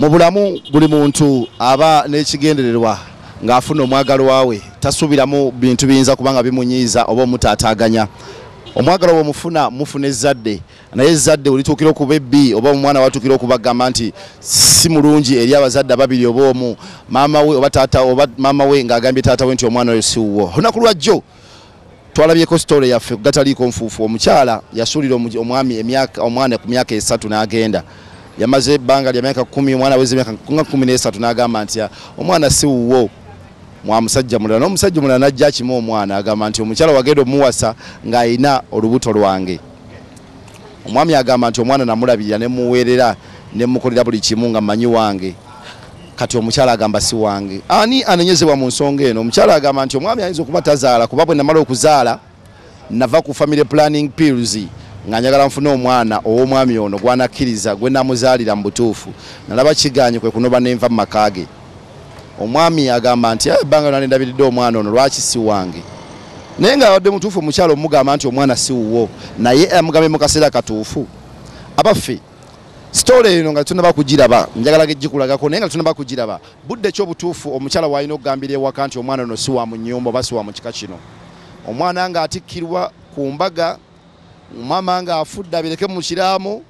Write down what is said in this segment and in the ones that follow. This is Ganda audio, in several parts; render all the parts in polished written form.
Mu bulamu buli muntu aba n'ekigendererwa ng'afuna omwagalwa we, tasuubiramu bintu biyinza kubanga bimunyiiza oba omutaataaganya. Omwagalwa bw'omufuna mufuna ezzadde, naye ezzadde olituukira okuba ebbi oba omwana watuukira okubagamba nti si mulungi eri abazadde ababiri oba omu, maama we oba taata oba maama we ng'agambye taata we nti omwana oyo si wuwo. Olunaku lwajjo twalabyeko story yaffe gataliiko nfuufu. Omukyala yasuulira omwami emyaka omwana ku myaka 3 n'agenda. Yamaze ebbanga lya myaka 10, omwana aweze emyaka 13 n'agamba nti omwana si wuwo, mwa musajja mulala. N'omusajja omulala n'ajja akima omwana, agamba nti omukyala wagenda omuwasa ng'alina olubuto lwange. Omwami agamba nti omwana namulabirira ne muweerera ne mukolera buli kimu nga mmanyi wange. Kati omukyala agamba si wange. Ani anenyezebwa mu nsonga eno? Omukyala agamba nti omwami ayinza okuba tazaala, kuba bwe namala okuzaala nava ku family planning pills nga njagala nfune omwana ow'omwami ono gw'anakkiriza gwe namuzaalira mu butuufu. Nalaba kigaanyi kwe kunoba nenva mu maka ge. Omwami agamba nti ebbanga lyonna nendabiridde omwana ono, lwaki si wange? Naye ng'abadde mutuufu omukyala omugamba nti omwana si wuwo, naye amugambye mu kaseera katuufu. Abaffe, story eno nga tunaba kugiraba, njagala gikulagako, naye nga tunaba kugiraba, budde ki obutuufu omukyala w'alina okugambira ewaka nti omwana ono si wa mu nnyumba oba si wa mu kika kino? Omwana ng'atikkirwa ku mbaga, maama ng'afudde abireke mu kiraamo,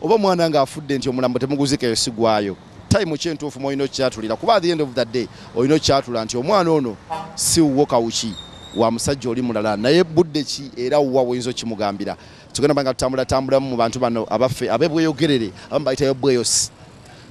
oba omwana ng'afudde nti omulambo temuguzikeyo sigwayo. Time ki entuufu mw'olina okukyatulira? Kuba at the end of the day olina okukyatula nti omwana ono si wuwo, kawuki wa musajja oli mulala. Naye budde ki era wa woyinza okimugambira? Tugenda banga tutambulatambulamu mu bantu bano abaffe ab'ebweyogerere, abamu bayitayo bweyosi,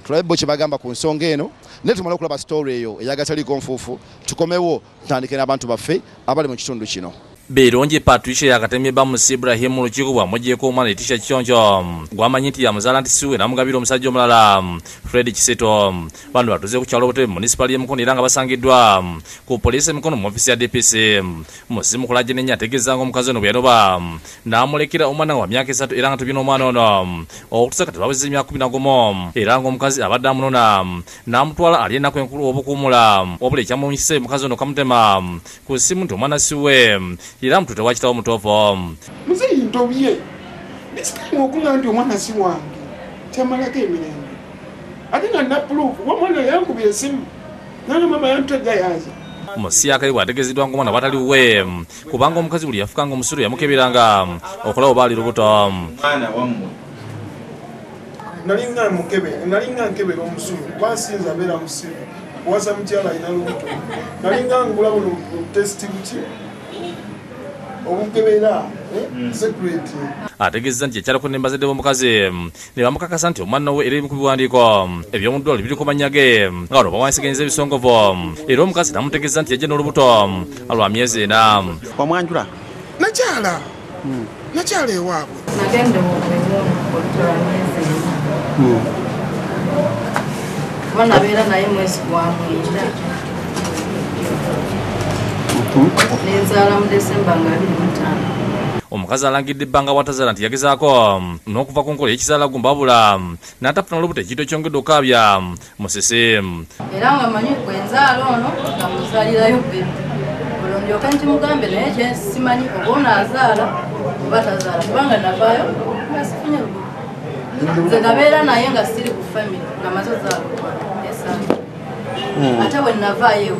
tulabe bo kye bagamba ku nsonga eno. Naye tumale okulaba story eyo eyagataliiko nfuufu, tukomewo tutandike n'abantu baffe abali mu kitundu kino. Birungi Patricia yakatemye Bamusi Ibrahim mu lukiiko bw'amuggyeko omwana Letitia Kiconco gw'amanyi nti yamuzaala nti siwe, n'amugabira omusajja omulala Fred Kisito. Bano batuuze ku kyalo Butebe munisipaali y'e Mukono era nga basangiddwa ku poliisi e Mukono mu ofiisi ya DPC. Musimu Kulajje Nenya ategeeza ng'omukazi ono bwe yanoba n'amulekera omwana wa myaka 3 era nga tubye n'omwana ono okutuusa kati bawezezza emyaka 11, era ng'omukazi abadde amunona n'amutwala ali ennaku enkulu obukuumula, wabula ekyamuwunyisizza omukazi ono kamutema ku ssimu nti omwana siwe era mutute wakitawo mutofu. Muzeeyi ntobye this time okuŋŋamba nti omwana si wange kyamalako emirembe, ate nga nina proof. Omwana yankubye esimu nana mama yantutega yaza. Musiyakale bw'ategeezeddwa ng'omwana bw'atali wuwe, kubanga omukazi buli yafukanga omusulo yamukeberanga okulaba oba ali lubuto. Omwana wammwe Nalinga mukebe, nalinga nkebera omusulo kuba sinza abeera musiru kuwasa mukyala alina lubuto. Nalinga ngula buno test buki obukebera secret. Ategeezezza nti ekyalako ne bazadde b'omukazi ne bamukakasa nti omwana we era ebimu ku biwandiiko eby'omu ddwaliro biri ku mannya ge, nga wano bawanyisiganyizza ebisongovu, era omukazi n'amutegeeza nti yajja n'olubuto lwa myezi 4. Wamwanjula? Nakyala, nakyala ewaabwe. Nagenda olubuto lwa myezi 4, kuba nabeera naye mwezi gwa 9, nenzaala mu Desemba nga 25. Omukazi alangidde ebbanga bw'atazaala nti yagezaako n'okuva ku nkola y'ekizaala gumba wabula n'atafuna olubuto, ekintu ekyongedde okukaabya Musisi. Era nga manyi bwenzaala ono nga muzaalirayo baby, olwo ndyoke nkimugambe, naye kyesimanyi oba ono azaala oba tazaala, kubanga navaayo nga sifunye lubuto. Nze nabeera naye nga siri ku family nga maze ozaala omwana esatu, ate bwe navaayo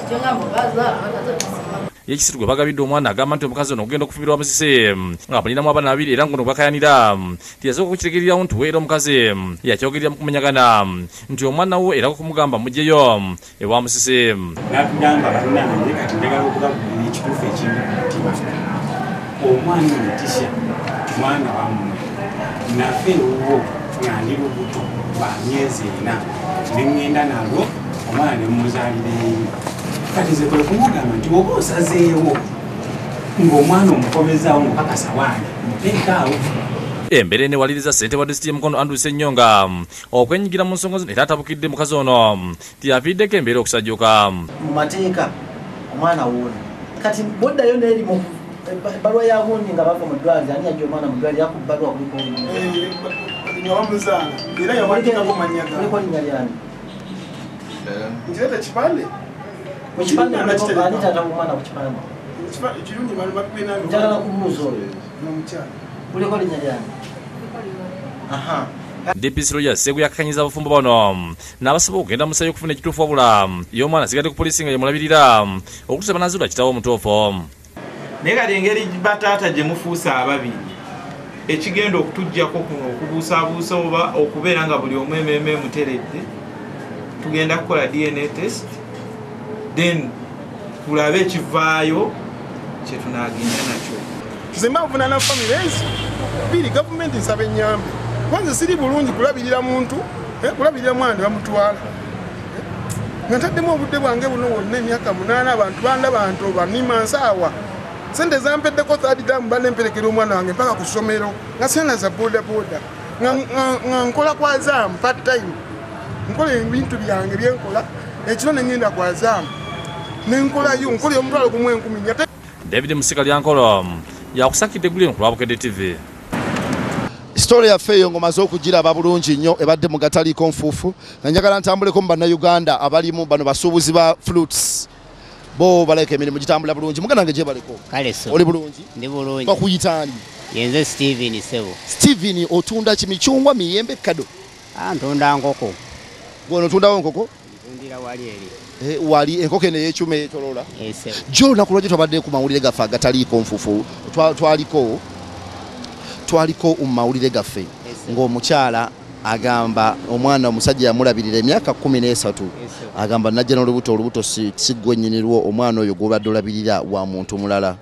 kyengamba oba azaala oba tazaala simanyi. Ye Kisitu gwe bagabidde omwana agamba nti omukazi ono okugenda okufumbirwa Musisi nga mulinamu abaana babiri, era ngono bakayanira tiyasooka okukiregererawo nti we, era omukazi yakyogerera mu kumenyagana nti omwana we, era okumugamba mugyeyo ewa Musisi. N'atugamba, bannange, kati njagala okubabuulira ekituufu ekiri ku mutima. Omwana ono Tisha mwana wammwe. Nafe ewuwo nga ndi lubuto lwa myezi 4, ne ŋŋenda nalwo omwana ne muzaalira eri. Kati nze kwe kumugamba nti oba osazeewo ng'omwana omukomezaawo ng'okakasa wange, muteekaawo. Embeera enewaliriza ssentebe wa disitulikiti y'e Mukono Andrew Ssenyonga okwenyigira mu nsonga zino, era atabukidde mukazi ono nti aviiriddeko embeera okusajjuka. Mu mateeka omwana wuuno. Kati bwoddayo n'eri mu ebbaluwa ya gundi nga bava mu ddwaliro, ani yajja omwana mu ddwaliro ku bbaluwa kuliko Nga bamuzaala era yawandiikako mannya ga Kuliko linnya lyani? Nkireeta ekipande. Ku kipande kuliko ani taata w'omwana ku kipande? Kirungi bano bakubye nange. Njagala kubuuza oyo. N'omukyala. Kuliko linnya lyani? Aha. DPC Roger Segu yakkanyiza abafumbo bano n'abasaba okugenda mu musayi okufuna ekituufu, wabula ye omwana asigadde ku poliisi nga yemulabirira okutuusa banazuula kitaawe omutuufu. Naye kati engeri bataata gye mufuuse ababiri, ekigenda okutuggyako kuno okubuusabuusa oba okubeera nga buli omu emmeeme emuteredde, tugenda kukola DNA test, then tulabe ekivaayo kye tunaagenda nakyo. Nze mba nvunaana famire ezi bbiri, gavumenti nsaba ennyambe. Kwanza siri bulungi kulabirira muntu, kulabirira mwana ne bamutwala. Nga ntaddemu obudde bwange buno bwonna emyaka 8, abantu bandaba nti banima nsaawa. Sente zampeddeko third term banne mperekera omwana wange mpaka ku ssomero, nga sena za boda boda. Nga nkola kwa zaamu part time. Nkola ebintu byange byenkola, ekiro ne ngenda kwa zaamu. Ne nkolayo, nkola omutwalo gumu 1,000. David Musika Lyankolo yakusakidde guli ku Bukedde TV. Story yaffe eyo ng'omaze okugiraba bulungi nnyo, ebadde mu gataliiko nfuufu. Nga njagala ntambuleko mu Bannayuganda abalimu bano basuubuzi ba fruits, bo baleka emirimu gitambula bulungi. Muganda wange gyebaleko. Kale so. Oli bulungi? Ndi bulungi. Bakuyita ani? Yenze Steven Sebo. Steven, otunda ki? Micungwa, miyembe, kado? Ntunda nkoko. Gwe otundawo nkoko? Ntundira wali eri. Wali enkoko eno ey'ekyuma eyetoloola? Sebo. Jjo olunaku lwajjo twabadde ku mawulire gaffe agataliiko nfuufu, twaliko mu mawulire gaffe ng'omukyala agamba omwana omusajja yamulabirira emyaka 13, agamba najja n'olubuto, olubuto si ggwe nnyini lwo, omwana oyo gw'obadde olabirira wa muntu mulala.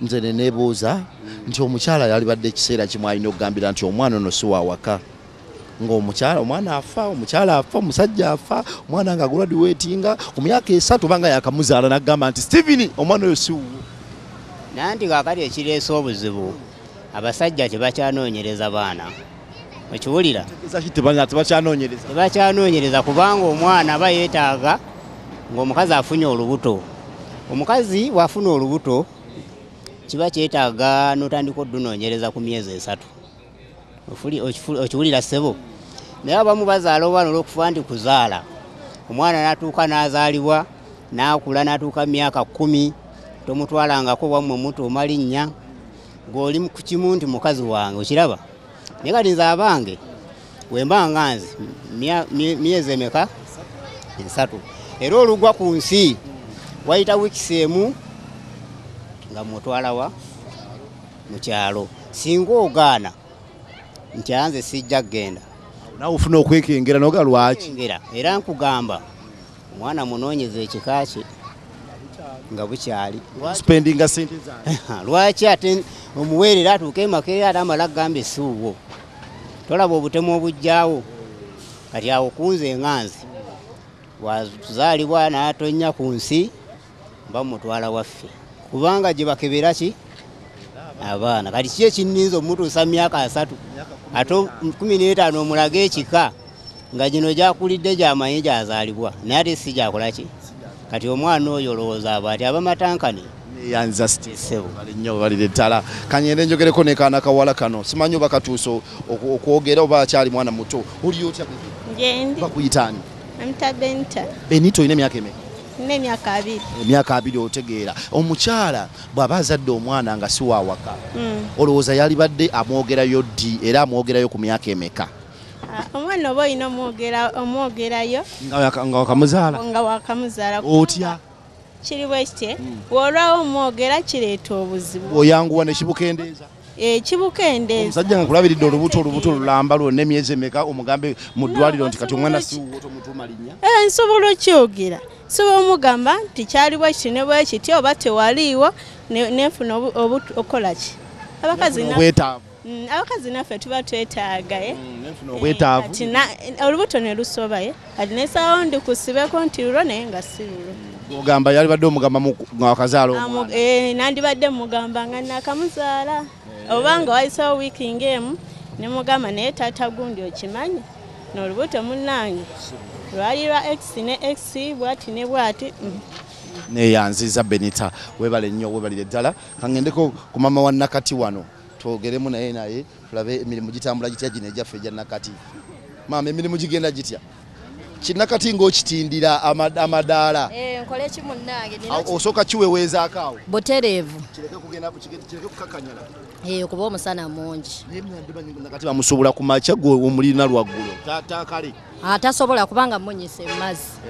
Nze ne neebuuza nti omukyala yalibadde ekiseera kimu alina okugambira nti omwana ono si wa waka, ng'omukyala omwana afa, omukyala afa, omusajja afa, omwana nga graduatinga ku myaka 3 banga yakamuzaala n'agamba nti Steven omwana oyo si wuwo. Nanti kaakati ekireese obuzibu, abasajja tebakyanoonyereza baana. Okiwulira? Tebakyanoonyereza. Tebakyanoonyereza kubanga omwana aba yeetaaga ng'omukazi afunye olubuto. Omukazi bw'afuna olubuto kiba kyetaaga n'otandika oddunoonyereza ku myezi 3. Okiwulira ssebo? Naye abamu bazaala obwana olw'okufa nti kuzaala. Omwana n'atuuka n'azaalibwa, n'akula n'atuuka mu myaka 10, tomutwalangako wammwe mutuuma linnya, ng'oli ku kimu nti mukazi wange, okiraba? Naye kati nze abange bwe mba nga nze myezi emeka? 3. Era olugwa ku nsi wayita wiikisi emu nga mutwala wa mu kyalo. Singa ogaana nti anze sijja kugenda, Naawe ofuna okwekengera n'oga lwaki? Era nkugamba omwana munoonyeze ekika kye nga bukyali. Spendinga sente zange. Lwaki ate omuweerera atuuke Makerere ate amala akugamba si wuwo? Tolaba obutemu obujjaawo. Kati awo kunze nga nze wazaalibwa n'atonnya ku nsi mba mutwala waffe, kubanga gye bakebera ki abaana. Kati ki ekinninza omutuusa myaka 3 ate 15 omulage ekika nga gino gyakulidde gy'amanyi gy'azaalibwa, naye ate si gyakola ki? Kati omwana oyo olowooza aba ati abamatankane. Neyanza Steve nnyo balire ddala. Kanyende njogereko ne kaana kawala kano, simanyi oba katuuse okwogera oba akyali mwana muto. Oli otya? Njendi. Bakuyita ani? Amita Benita. Benita, olina emyaka emeka? Nina emyaka 2. Emyaka 2 otegeera. Omukyala bw'aba azadde omwana nga si wa waka, olowooza yalibadde amwogerayo ddi era amwogerayo ku myaka emeka? Omwana oba olina omwogerayo nga wakamuzaala? Nga wakamuzaala. Otya? Kiri bwe kitye, bw'olwawo omwogera kireeta obuzibu. Oyanguwa ne kibukendeeza? Kibukendeeza. Omusajja nga kulabiridde olubuto lulamba lwonna emyezi emeka, omugambe mu ddwaliro nti kati omwana si wuwo tomutuuma linnya? Nsobola okyogera. Nsobola omugamba nti kyali bwe kiti ne bwe kiti oba tewaliiwo, nenfuna okola ki? Obwetaavu. Abakazi naffe tuba twetaaga, Nenfuna obwetaavu. Olubuto ne lusoba, kati nesawo ndikusibeko nti lulwo naye nga si lulwo. Ogamba yalibadde omugamba nga wakazaala omwana? Nandibadde mugamba nga nakamuzaala, oba nga wayisewo wiiki ng'emu ne mugamba naye taata gundi okimanyi n'olubuto munnange lwali lwa X ne X bwati ne bwati. Neyanziza Benita, webale nnyo, webalire ddala. Kangendeko ku mama wa Nakati wano twogeremu naye tulabe emirimu gitambula gitya gino egyaffe egya Nakati. Maama, emirimu gigenda gitya? Kinnakati ng'okitindira amadaala. Nkole ki munnange? Osooka kiweweezaako awo. Butereevu. Kireke kugenda kireke kukakanyala. Kuba omusana mungi. Nakati bamusobola ku makya gwe omulina lwaggulo. Taakale. Atasobola kubanga mmunyise mazzi.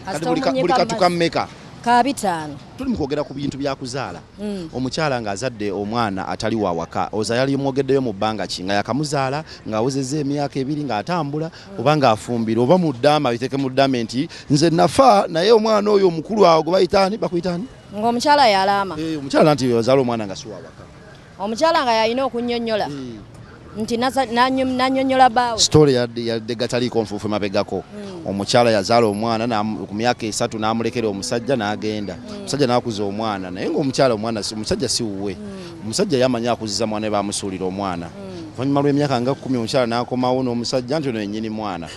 Kati buli katuka mmeka? Ka 5. Tuli mu kwogera ku bintu bya kuzaala. Omukyala ng'azadde omwana atali wa waka, oza yali mwogeddeyo mu bbanga ki nga yakamuzaala ng'awezezza emyaka 2 ng'atambula oba ng'afumbira oba mu ddaama biteeke mu ddaama nti nze nafa naye omwana oyo omukulu awo gwe bayitaani bakuyitaani? Ng'omukyala yalaama. Omukyala nti yazaala omwana nga si wa waka. Omukyala nga yalina okunnyonnyola nti nannyonnyola bbaawe. Story yadde gataliiko nfuufu emabegako. Omukyala yazaala omwana ku myaka 3 n'amulekera omusajja n'agenda. Omusajja n'akuza omwana naye ng'omukyala omwana omusajja si wuwe. Omusajja yamanya akuziza mwana we bamusuulira omwana. Oluvannyuma lw'emyaka nga 10 omukyala n'akomawo n'omusajja nti ono yennyini mwana.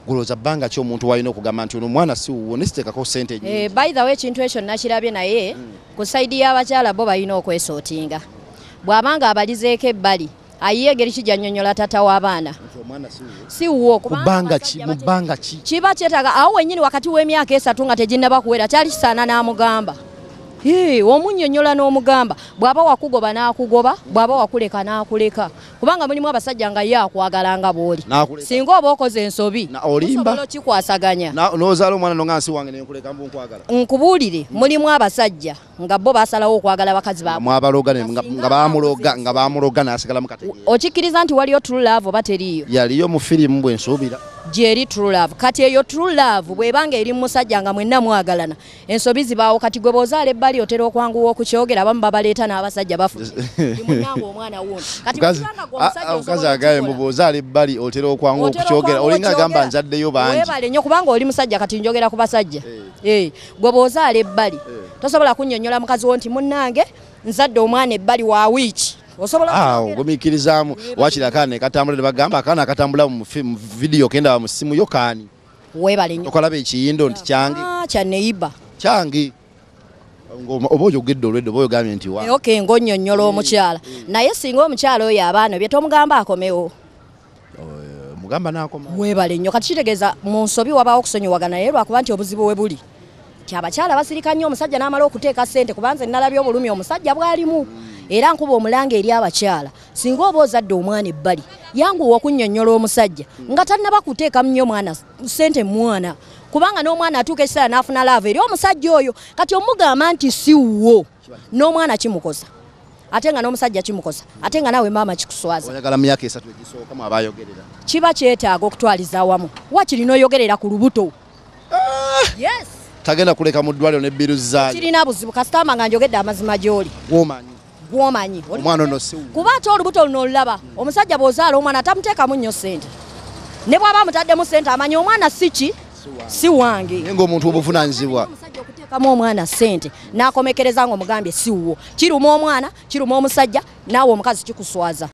Gulowooza bbanga ki omuntu w'alina okugamba nti ono omwana si wuwo ne siteekako ssente nnyingi? By the way ekintu ekyo nakirabye naye ku sayidi y'abakyala bo balina okwesootinga. Bw'abanga abalizeeko ebbali ayiye engeri ki gy'annyonnyola taata w'abaana si wuwo kubanga ki mu bbanga ki kiba kyetaaga awo wennyini wakati w'emyaka 3 nga teginnaba kuwera kyali kisaana n'amugamba. Omunnyonnyola n'omugamba bw'aba wakugoba n'akugoba bw'aba wakuleka n'akuleka kubanga mulimu abasajja nga ye akwagala nga bw'oli singa oba okoze ensobi osobola okikwasaganya n'ozaala omwana n'onga nsi wange nenkuleka mbu nkwagala. Nkubuulire mulimu abasajja nga bo basalawo okwagala bakazi baabwe mwabaloga nga bamuloga n'asigala mu kategeera. Okikkiriza nti waliyo true love oba teriiyo? Yaliyo mu firimu bwe nsuubira gyeri true love. Kati eyo true love bw'ebanga eri musajja nga mwenna mwagalana ensobi zibaawo. Kati gwe bw'ozaala ebbali otera okwanguwa okukyogera abamu babaleeta n'abasajja bafudde munnange omwana wuno. Kati omukazi agambye mbu bw'ozaala ebbali otera okwanguwa okukyogera olinga agamba nzaddeyo bangi. Weebale nnyo kubanga oli musajja kati njogera ku basajja. Gwe bw'ozaala ebbali tosobola kunnyonnyola mukazi wo nti munnange nzadde omwana ebbali wa wiiki. Osobola ogumiikirizaamu wakiri akaana ne katambula ne bagamba akaana akatambula mu vidiyo kenda mu ssimu yo kaani. Weebale nnyo. Okalaba ekiyindo nti kyange. Kya neighbor. Kyange. Oba oyogedde olwedde oba oyogambye nti wa. Okay ng'onnyonnyola omukyala. Naye singa omukyala oyo abaana bye tomugamba akomewo. Mugamba n'akoma. Weebale nnyo. Kati kitegeeza mu nsobi wabaawo okusonyiwagana naye lwakuba nti obuzibu we buli. Nti abakyala basirika nnyo omusajja n'amala okuteeka ssente kubanze nalabye obulumi omusajja bw'alimu. Era nkuba omulanga eri abakyala singa oba ozadde omwana ebbali yanguwa okunnyonnyola omusajja nga tannaba kuteeka nnyo mwana ssente mwana kubanga n'omwana atuuka ekiseera n'afuna laava eri omusajja oyo. Kati omugamba nti si wuwo n'omwana kimukosa ate nga n'omusajja kimukosa ate nga naawe maama kikuswaza. Oyagala myaka 3 egisooka mu abayogerera kiba kyetaaga okutwaliza awamu wakiri n'oyogerera ku lubuto. Yes. Tagenda kuleka mu ddwaliro n'ebbiru zaayo. Kirina buzibu kasitama nga njogedde amazima gy'oli. Gwomanyi. Omwana ono si wuwo. Kuba ate olubuto luno olulaba omusajja bw'ozaala omwana tamuteekamu nnyo ssente ne bw'aba amutaddemu ssente amanya omwana si ki si wange. Naye ng'omuntu obuvunaanyizibwa. Omusajja okuteekamu omwana ssente n'akomekereza ng'omugambye si wuwo kiruma omwana kiruma omusajja naawe omukazi kikuswaza.